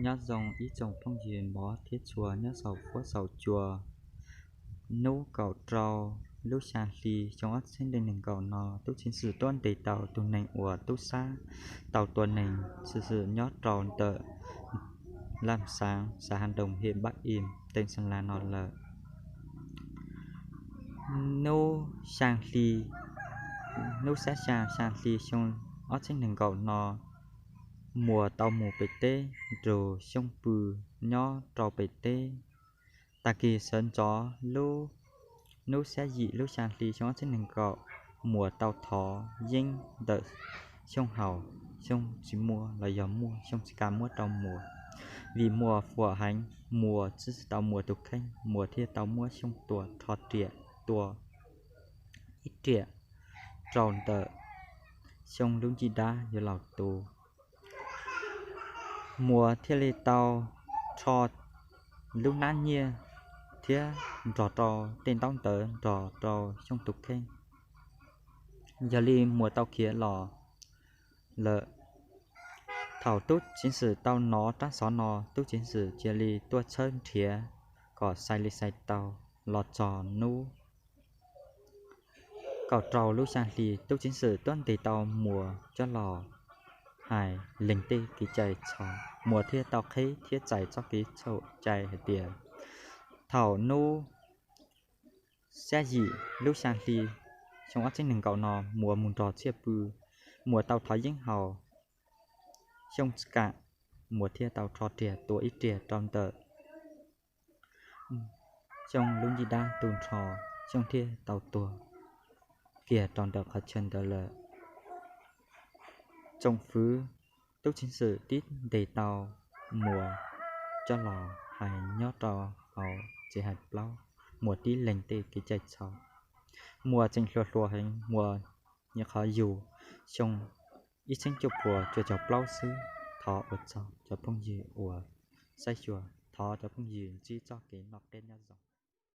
Nyob zoo ib tsoom phooj ywg mov thiab tshua nyob saum huab saum cua. Hnub kaum rau lub xya hli xyoo ob txhiab nees nkaum no, tub ceev xwm tuaj ntes tau tus neeg uas tub sab tau tua neeg xwm xwm nyob rau ntawm Lam Xaav, xav Hav Ndoos, hiam Npab Im, teem Xeem Las no lawm. Hnub xya hli, hnub xiab xya, xya hli xyoo ob txhiab nees nkaum no, Muas tau mus pem teb nrug Xyooj pw nyob rau pem teb. Tag kis sawv ntxov lub hnub xiab yim lub xya hli xyoo ob txhiab nees nkaum, Muas tau thov yeeb ntawm Xyooj haus, Xyooj tsis muab los yog muab Xyooj tsis kam muab rau Muas, vim Muas fuam heev, Muas txib tsis tau Muas tus kheej, Muas thiaj tau muab Xyooj tua rho riam, tua ib riam rau ntawm Xyooj lub ncej dab yuav laus tu. Muas thiaj li tau rho lub hnab nyiaj thiab nrog rau tej ntaub ntawv nrog rau Xyooj tus kheej. Yog li Muas tau khiav los lawm. Thaum tub ceev xwm tau hnov rab xov no, tub ceev xwm cia li tuaj tshawb nrhiav kom xais li xais tau. Los txog hnub kaum rau lub xya hli, tub ceev xwm tuaj ntes tau Muas coj los hais lees tej kev cai txhaum, Muas thiaj tau qheb thiab txais txoj kev txhaum cai hais tias thaum hnub xiab yim lub xya hli xyoo ob txhiab nees nkaum no, Muas mus nrog Txhiaj pw, Muas tau thov yeeb haus, Xyooj tsis kam, Muas thiaj tau rho riam tua ib riam rau ntawm Xyooj lub ncej dab tu nrho, Xyooj thiaj tau tuag kiag rau ntawm qhov chaw ntawd lawm. Tsoom fwv, tub ceev xwm tib ntes tau Muas coj los hais nyob rau hauv tsev hais plaub, Muas tib lees tej kev cai txhaum. Muas tseem hluas hluas heev, Muas nyuam qhuav yug xyoo ib txhiab cuaj puas cuaj caum plaub xwb. Thov ua tsaug cov phooj ywg uas saib xyuas, thov cov phooj ywg ntsib txoj kev noj qab nyob zoo.